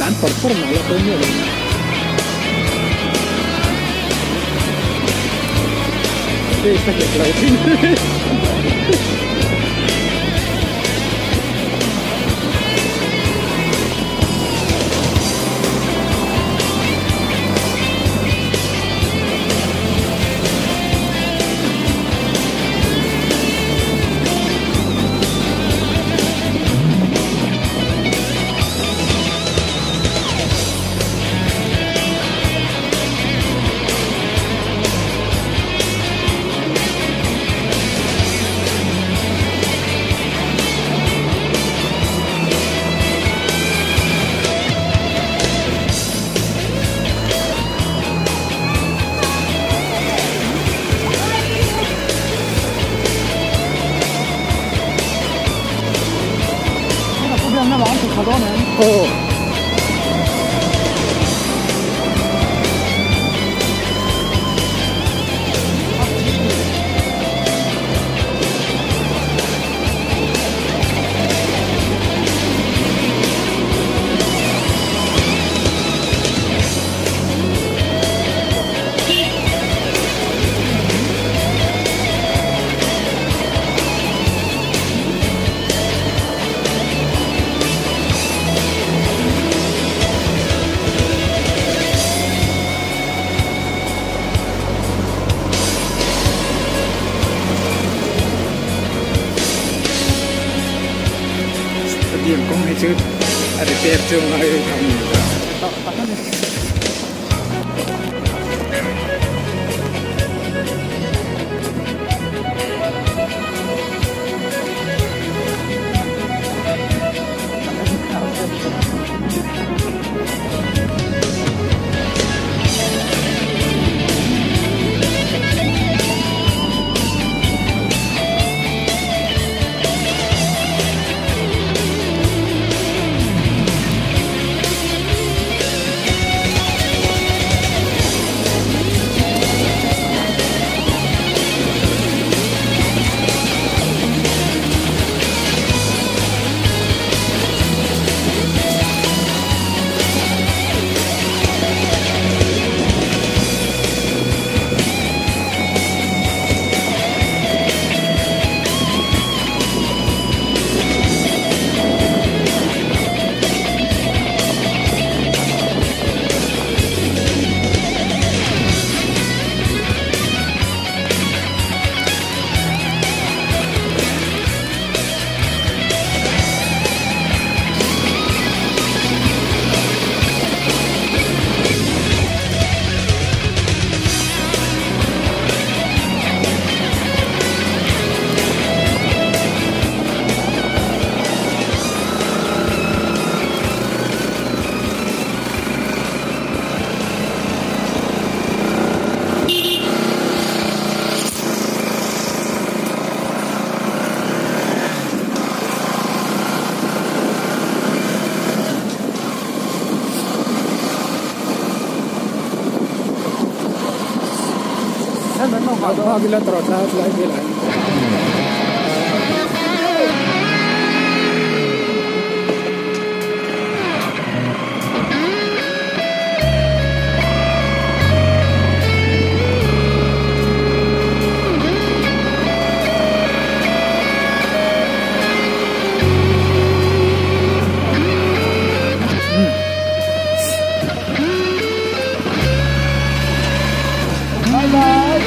Tlan par par mah la pawi miah lo. Face a nghet lo thin. Aw. Stadium kawng hi chu a repair chu ngai tham ni ta. Bhagila tara lai velah hian. Bye bye.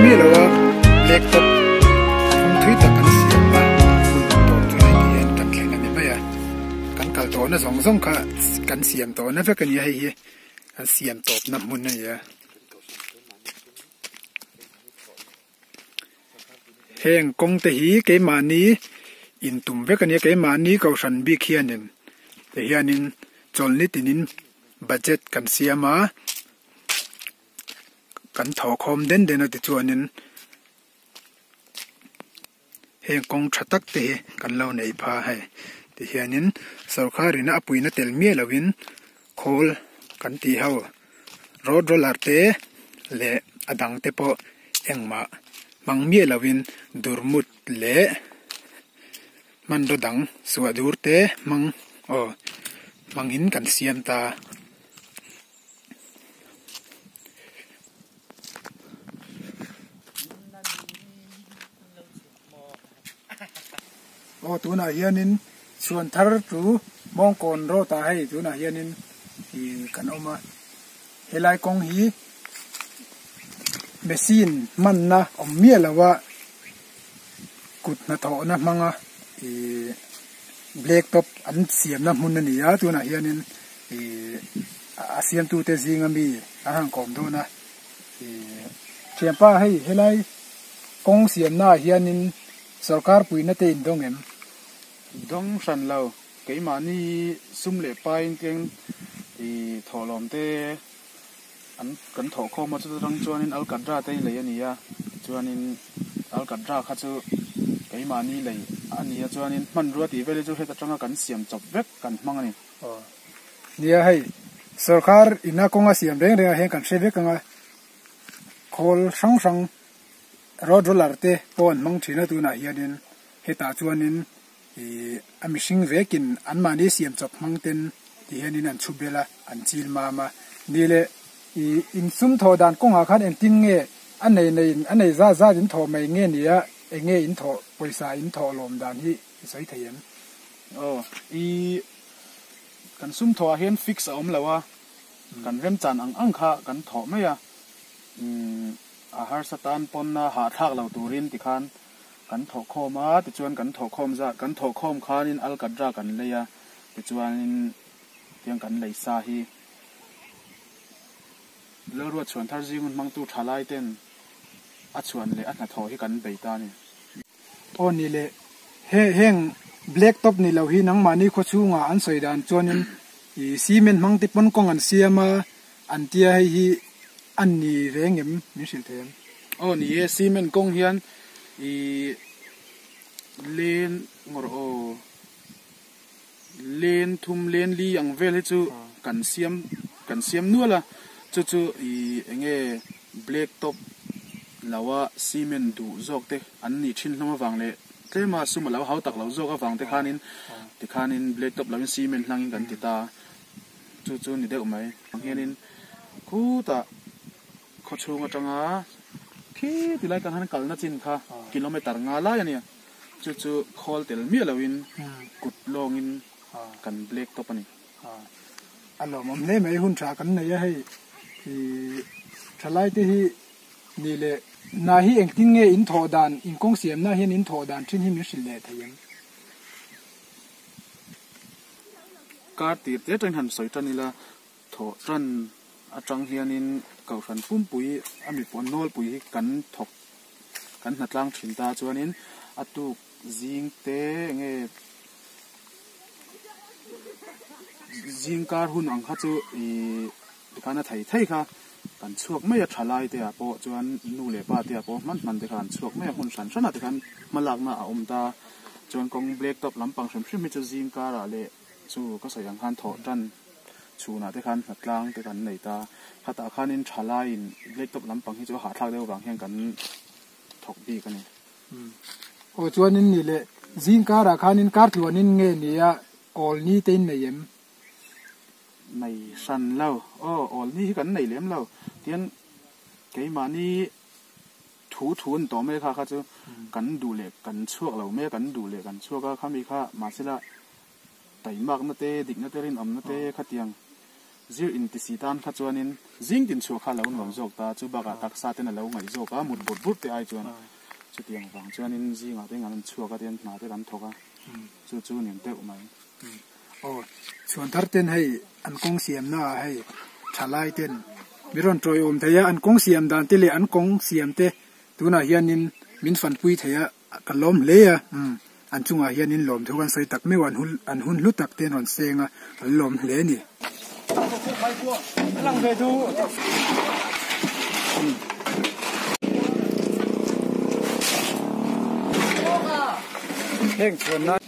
miah lo a black top kawng thui tak an siam a hun tawp chu hei ti hian kan thleng a ni mai a kan kal tawhna zawng zawng kha kan siam tawhna vek a ni a hei hi an siam tawpna hmun a ni a. Heng kawng te hi keimahni intum vek a nia keimahni kohhran bik hianin ti hianin chawlhni tinin budget kan siam a kan thawhkhawm den den a tichuanin heng kawng tha tak te hi kan lo neih pha hei ti hianin sorkar in a puihna tel miah lovin khawl kan tih ho road roller te leh a dang te pawh engmah hmang miah lovin durmut leh hmanraw dang suah dur te hmang aw hmangin kan siam ta. Aw tunah hianin chhuan thar chu Mawngkawn road ah hei tunah hianin ih kan awm a helai kawng hi machine hmanna awm miah lo a kut hnathawhna hmanga ih black top an siamna hmun a ni a tunah hianin ih a siamtute zinga mi an han kawm dawn a ih thianpa hei helai kawng siamna ah hianin sorkar puihna te in dawng em? Dawng hran lo, keimahni sum leh pain keng ih thawhlawm te an kan thawh khawm a chuta tang chuanin alkadra te lei a ni a tichuanin alkadra kha chu keimahni lei a ni a chuanin hmanrua tih vel hi chu heta tanga kan siam chawp vek kan hmang a ni. Aw nia hei sorkar ina kawnga siam reng reng ah hian kan hre vek ang a khawl hrang hrang road roller te pawh an hmang thin a tunah hianin hetah chuanin ih a mihring vekin anmahni siam chawp hmang ten ti hianin an chhu bel a an chil mam a ni leh ih insum thawh dan kawngah khan engtin nge a nei nei in a nei zat zat in thawh mai nge ni a eng nge in thawh pawisa in thawh lawm dan hi i sawi thei em? Aw i kan sum thawhah hian fix a awm lo a kan remchan ang ang kha kan thawh mai a umm a harsa tan pawn a hahthlak lo turin tikhan kan thawh khawm a tichuan kan thawh khawm zat kan thawh khawm khanin alkadra kan lei a tichuanin tiang kan lei sa hi Lalruat chhuan thar zingun hmangtu thalai ten a chhuan leh a hnathawh hi kan bei ta a ni. Aw ni le, he heng black top ni lo hi nangmahni khaw chhungah an sawi dan chuanin i cement hmang te pawn kawng an siam a, an tia hei hi a ni reng em min hrilh thei em? Aw ni e, cement kawng hian i len ngawr aw len thum len li ang vel hi chu kan siam kan siam nual a, chu chu i enge black top lo a cement duh zawk te an nih thin hlawm avang leh tlema sum a lo hau tak lo zawk avang te khanin tikhanin black top lovin cement hlangin kan ti ta chu chu ni deuh mai ang hianin khutah khaw chhung atanga khi tilai kan han kalna chin kha kilometer nga lai a nia chu chu khawl tel miah loin kut lawngin kan black top a ni. A lawmawm hle mai hun tha kan nei a hei ih thalai te hi ni leh hna hi engtin nge in thawh dan in kawng siamna hian in thawh dan thin hi min hrilh leh thei em? Kar tir te atangin han sawi tan ila thawh tan atang hianin kohhran pumpui a mipuan nawlpui hi kan thawk kan hnatlang thin ta chuanin a tuk zing te enge zing kar hun ang kha chu ih tikhan a thei thei kha kan chhuak mai a tha lai te ah pawh chuan nu leh pa te ah pawh hman hman te kha an chhuak mai a hmun hran hran ah te khan hma lakna a awm ta chuan kawng black top lampang hrim hrim hi chu zing karah leh chu ka sawi ang khan thawh tan chhunah te khan hnatlang te kan nei ta khatah khanin tha laiin black top lampang hi chu a hahthlak deuh avang hian kan thawk bik a ni. Aw chuanin ni leh zing karah khanin kar tluanin nge nia awl ni te in nei em? Nei hran lo. Aw awl ni hi kan nei lem lo. Tian keimahni thu thu an tawh mai kha kha chu kan duh leh kan chhuak lo mai a, kan duh leh kan chhuak a, khami kha mahsela taimakna te dikna te rinawmna te khatiang. Zir intisi tan kha chuanin zing tin chhuah kha a lo nuam zawk ta, chu bakah taksa ten a lo ngaih zawk a, mut bur bur te ai chuan chutiang vang chuanin zingah te kan chhuak a tian hna te kan thawk a, chu chu nen deuh mai. Aw, chhuan thar ten hei an kawng siamna ah hei thalai ten mi rawn tawiawm thei a, an kawng siam dan te leh an kawng siam te tunah hianin min fanpui thei a, Ka lawm hle a, umm, an chungah hianin lawmthu kan sawi tak meuh a, an hun hlu tak te an rawn seng a, kan lawm hle a ni. Heng chuan nan.